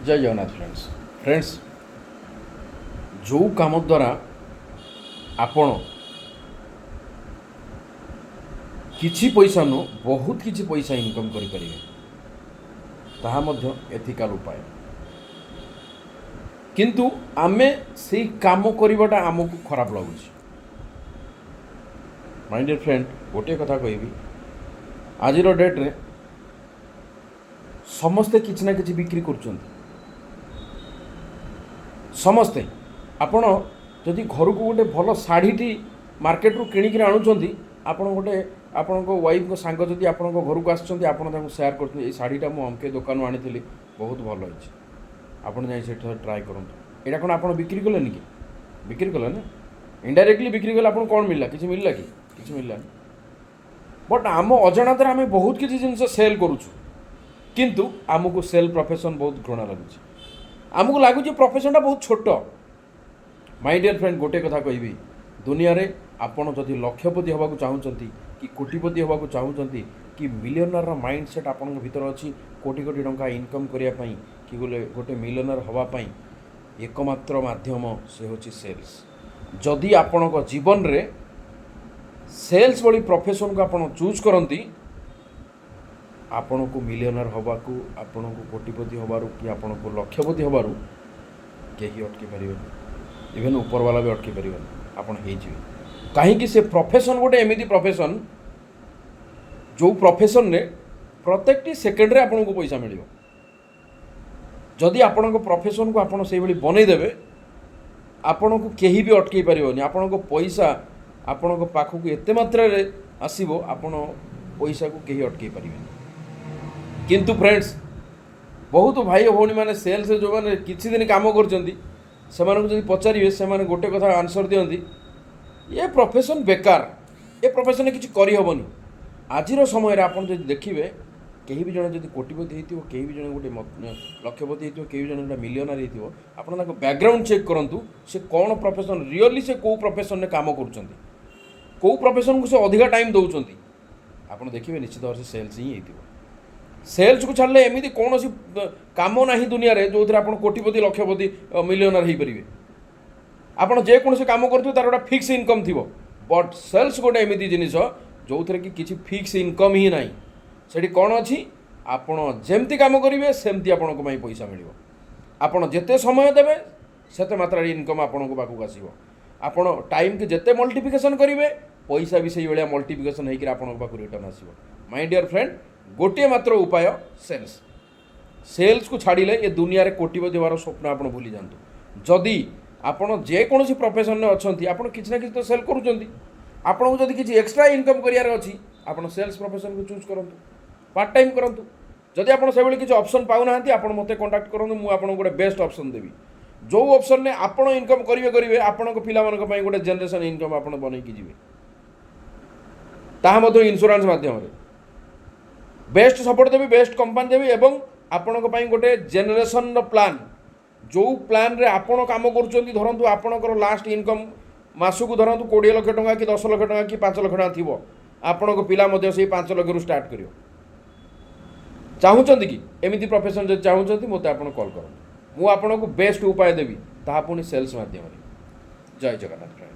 ଜୟ Jagannath friends. Friends, ଯେଉଁ କାମ ଦ୍ୱାରା ଆପଣ କିଛି ପଇସା ନୁହଁ, ବହୁତ କିଛି ପଇସା ଇନକମ୍ କରିପାରିବେ, ତାହା ମଧ୍ୟ ଏଥିକାଲ ଉପାୟ, କିନ୍ତୁ ଆମେ ସେଇ କାମ କରିବାଟା ଆମକୁ ଖରାପ ଲାଗୁଛି। ମାଇ ଡିୟର୍ ଫ୍ରେଣ୍ଡ, ଗୋଟିଏ କଥା କହିବି, ଆଜିର ଡେଟ୍ରେ ସମସ୍ତେ କିଛି ନା କିଛି ବିକ୍ରି କରୁଛନ୍ତି। ସମସ୍ତେ। ଆପଣ ଯଦି ଘରକୁ ଗୋଟେ ଭଲ ଶାଢ଼ୀଟି ମାର୍କେଟରୁ କିଣିକିରି ଆଣୁଛନ୍ତି, ଆପଣ ଗୋଟେ ଆପଣଙ୍କ ୱାଇଫ୍ଙ୍କ ସାଙ୍ଗ ଯଦି ଆପଣଙ୍କ ଘରକୁ ଆସିଛନ୍ତି, ଆପଣ ତାଙ୍କୁ ସେୟାର କରୁଛନ୍ତି, "ଏଇ ଶାଢ଼ୀଟା ମୁଁ ଅମକେ ଦୋକାନରୁ ଆଣିଥିଲି, ବହୁତ ଭଲ ହେଇଛି, ଆପଣ ଯାଇ ସେଠି ଥରେ ଟ୍ରାଏ କରନ୍ତୁ।" ଏଇଟା କ'ଣ ଆପଣ ବିକ୍ରି କଲେନି କି? ବିକ୍ରି କଲେ ନା? ଇନଡାଇରେକ୍ଟଲି ବିକ୍ରି କଲେ। ଆପଣଙ୍କୁ କ'ଣ ମିଳିଲା? କିଛି ମିଳିଲା କି? କିଛି ମିଳିଲାନି। ବଟ୍ ଆମ ଅଜାଣତରେ ଆମେ ବହୁତ କିଛି ଜିନିଷ ସେଲ୍ କରୁଛୁ, କିନ୍ତୁ ଆମକୁ ସେଲ୍ ପ୍ରଫେସନ୍ ବହୁତ ଘୃଣା ଲାଗୁଛି। ଆମକୁ ଲାଗୁଛି ପ୍ରଫେସନ୍ଟା ବହୁତ ଛୋଟ। ମାଇ ଡିୟର୍ ଫ୍ରେଣ୍ଡ, ଗୋଟେ କଥା କହିବି, ଦୁନିଆରେ ଆପଣ ଯଦି ଲକ୍ଷପତି ହେବାକୁ ଚାହୁଁଛନ୍ତି କି କୋଟିପତି ହେବାକୁ ଚାହୁଁଛନ୍ତି କି ମିଲିୟନରର ମାଇଣ୍ଡ ସେଟ୍ ଆପଣଙ୍କ ଭିତରେ ଅଛି, କୋଟି କୋଟି ଟଙ୍କା ଇନକମ୍ କରିବା ପାଇଁ କି ଗୋଟେ ମିଲିୟନର ହେବା ପାଇଁ ଏକମାତ୍ର ମାଧ୍ୟମ ସେ ହେଉଛି ସେଲ୍ସ। ଯଦି ଆପଣଙ୍କ ଜୀବନରେ ସେଲ୍ସ ଭଳି ପ୍ରଫେସନ୍କୁ ଆପଣ ଚୁଜ୍ କରନ୍ତି, ଆପଣଙ୍କୁ ମିଲିୟନର ହେବାକୁ, ଆପଣଙ୍କୁ କୋଟିପତି ହେବାରୁ କି ଆପଣଙ୍କୁ ଲକ୍ଷପତି ହେବାରୁ କେହି ଅଟକି ପାରିବେନି। ଇଭେନ୍ ଉପରବାଲା ବି ଅଟକି ପାରିବେନି, ଆପଣ ହେଇଯିବେ। କାହିଁକି? ସେ ପ୍ରଫେସନ୍ ଗୋଟେ ଏମିତି ପ୍ରଫେସନ୍, ଯେଉଁ ପ୍ରଫେସନ୍ରେ ପ୍ରତ୍ୟେକଟି ସେକେଣ୍ଡରେ ଆପଣଙ୍କୁ ପଇସା ମିଳିବ। ଯଦି ଆପଣଙ୍କ ପ୍ରଫେସନ୍କୁ ଆପଣ ସେଇଭଳି ବନେଇଦେବେ, ଆପଣଙ୍କୁ କେହି ବି ଅଟକେଇ ପାରିବନି। ଆପଣଙ୍କ ପଇସା ଆପଣଙ୍କ ପାଖକୁ ଏତେ ମାତ୍ରାରେ ଆସିବ, ଆପଣ ପଇସାକୁ କେହି ଅଟକେଇ ପାରିବେନି। କିନ୍ତୁ ଫ୍ରେଣ୍ଡସ୍, ବହୁତ ଭାଇ ଓ ଭଉଣୀମାନେ ସେଲ୍ସରେ ଯେଉଁମାନେ କିଛି ଦିନ କାମ କରୁଛନ୍ତି, ସେମାନଙ୍କୁ ଯଦି ପଚାରିବେ, ସେମାନେ ଗୋଟେ କଥା ଆନ୍ସର୍ ଦିଅନ୍ତି, "ଏ ପ୍ରଫେସନ୍ ବେକାର, ଏ ପ୍ରଫେସନ୍ରେ କିଛି କରିହେବନି।" ଆଜିର ସମୟରେ ଆପଣ ଯଦି ଦେଖିବେ, କେହି ବି ଜଣେ ଯଦି କୋଟିପତି ହେଇଥିବ, କେହି ବି ଜଣେ ଗୋଟେ ଲକ୍ଷପତି ହେଇଥିବ, କେହି ବି ଜଣେ ଗୋଟେ ମିଲିୟନର ହେଇଥିବ, ଆପଣ ତାଙ୍କ ବ୍ୟାକଗ୍ରାଉଣ୍ଡ ଚେକ୍ କରନ୍ତୁ, ସେ କ'ଣ ପ୍ରଫେସନ୍ ରିଅଲି, ସେ କେଉଁ ପ୍ରଫେସନ୍ରେ କାମ କରୁଛନ୍ତି, କେଉଁ ପ୍ରଫେସନ୍କୁ ସେ ଅଧିକା ଟାଇମ୍ ଦେଉଛନ୍ତି, ଆପଣ ଦେଖିବେ ନିଶ୍ଚିତ ଭାବରେ ସେ ସେଲ୍ସ ହିଁ ହେଇଥିବ। ସେଲ୍ସକୁ ଛାଡ଼ିଲେ ଏମିତି କୌଣସି କାମ ନାହିଁ ଦୁନିଆରେ, ଯେଉଁଥିରେ ଆପଣ କୋଟିପତି, ଲକ୍ଷପତି, ମିଲିୟନର ହେଇପାରିବେ। ଆପଣ ଯେକୌଣସି କାମ କରୁଥିବେ, ତାର ଗୋଟେ ଫିକ୍ସ ଇନକମ୍ ଥିବ। ବଟ୍ ସେଲ୍ସ ଗୋଟେ ଏମିତି ଜିନିଷ, ଯେଉଁଥିରେ କି କିଛି ଫିକ୍ସ ଇନକମ୍ ହିଁ ନାହିଁ। ସେଠି କ'ଣ ଅଛି? ଆପଣ ଯେମିତି କାମ କରିବେ, ସେମିତି ଆପଣଙ୍କ ପାଇଁ ପଇସା ମିଳିବ। ଆପଣ ଯେତେ ସମୟ ଦେବେ, ସେତେ ମାତ୍ରାରେ ଇନକମ୍ ଆପଣଙ୍କ ପାଖକୁ ଆସିବ। ଆପଣ ଟାଇମ୍କି ଯେତେ ମଲ୍ଟିପ୍ଲିକେସନ୍ କରିବେ, ପଇସା ବି ସେଇଭଳିଆ ମଲ୍ଟିପ୍ଲିକେସନ୍ ହେଇକିରି ଆପଣଙ୍କ ପାଖକୁ ରିଟର୍ନ ଆସିବ। ମାଇ ଡିୟର୍ ଫ୍ରେଣ୍ଡ, ଗୋଟିଏ ମାତ୍ର ଉପାୟ ସେଲ୍ସ। ସେଲ୍ସକୁ ଛାଡ଼ିଲେ ଏ ଦୁନିଆରେ କୋଟିପତି ହେବାର ସ୍ୱପ୍ନ ଆପଣ ଭୁଲି ଯାଆନ୍ତୁ। ଯଦି ଆପଣ ଯେକୌଣସି ପ୍ରଫେସନରେ ଅଛନ୍ତି, ଆପଣ କିଛି ନା କିଛି ତ ସେଲ୍ କରୁଛନ୍ତି। ଆପଣଙ୍କୁ ଯଦି କିଛି ଏକ୍ସଟ୍ରା ଇନକମ୍ କରିବାର ଅଛି, ଆପଣ ସେଲ୍ସ ପ୍ରଫେସନକୁ ଚୁଜ୍ କରନ୍ତୁ, ପାର୍ଟ ଟାଇମ୍ କରନ୍ତୁ। ଯଦି ଆପଣ ସେଭଳି କିଛି ଅପସନ୍ ପାଉନାହାନ୍ତି, ଆପଣ ମୋତେ କଣ୍ଟାକ୍ଟ କରନ୍ତୁ। ମୁଁ ଆପଣଙ୍କୁ ଗୋଟେ ବେଷ୍ଟ ଅପସନ୍ ଦେବି, ଯେଉଁ ଅପସନ୍ରେ ଆପଣ ଇନକମ୍ କରିବେ କରିବେ, ଆପଣଙ୍କ ପିଲାମାନଙ୍କ ପାଇଁ ଗୋଟେ ଜେନେରେସନ୍ ଇନକମ୍ ଆପଣ ବନେଇକି ଯିବେ, ତାହା ମଧ୍ୟ ଇନ୍ସୁରାନ୍ସ ମାଧ୍ୟମରେ। ବେଷ୍ଟ ସପୋର୍ଟ ଦେବି, ବେଷ୍ଟ କମ୍ପାନୀ ଦେବି ଏବଂ ଆପଣଙ୍କ ପାଇଁ ଗୋଟେ ଜେନେରେସନ୍ର ପ୍ଲାନ୍, ଯେଉଁ ପ୍ଲାନ୍ରେ ଆପଣ କାମ କରୁଛନ୍ତି। ଧରନ୍ତୁ ଆପଣଙ୍କର ଲାଷ୍ଟ ଇନକମ୍ ମାସକୁ ଧରନ୍ତୁ 20 ଲକ୍ଷ ଟଙ୍କା କି 10 ଲକ୍ଷ ଟଙ୍କା କି 5 ଲକ୍ଷ ଟଙ୍କା ଥିବ, ଆପଣଙ୍କ ପିଲା ମଧ୍ୟ ସେଇ 5 ଲକ୍ଷରୁ ଷ୍ଟାର୍ଟ କରିବ। ଚାହୁଁଛନ୍ତି କି ଏମିତି ପ୍ରଫେସନ୍? ଯଦି ଚାହୁଁଛନ୍ତି, ମୋତେ ଆପଣ କଲ୍ କରନ୍ତୁ। ମୁଁ ଆପଣଙ୍କୁ ବେଷ୍ଟ ଉପାୟ ଦେବି, ତାହା ପୁଣି ସେଲ୍ସ ମାଧ୍ୟମରେ। ଜୟ ଜଗନ୍ନାଥ ଫ୍ରେଣ୍ଡସ୍।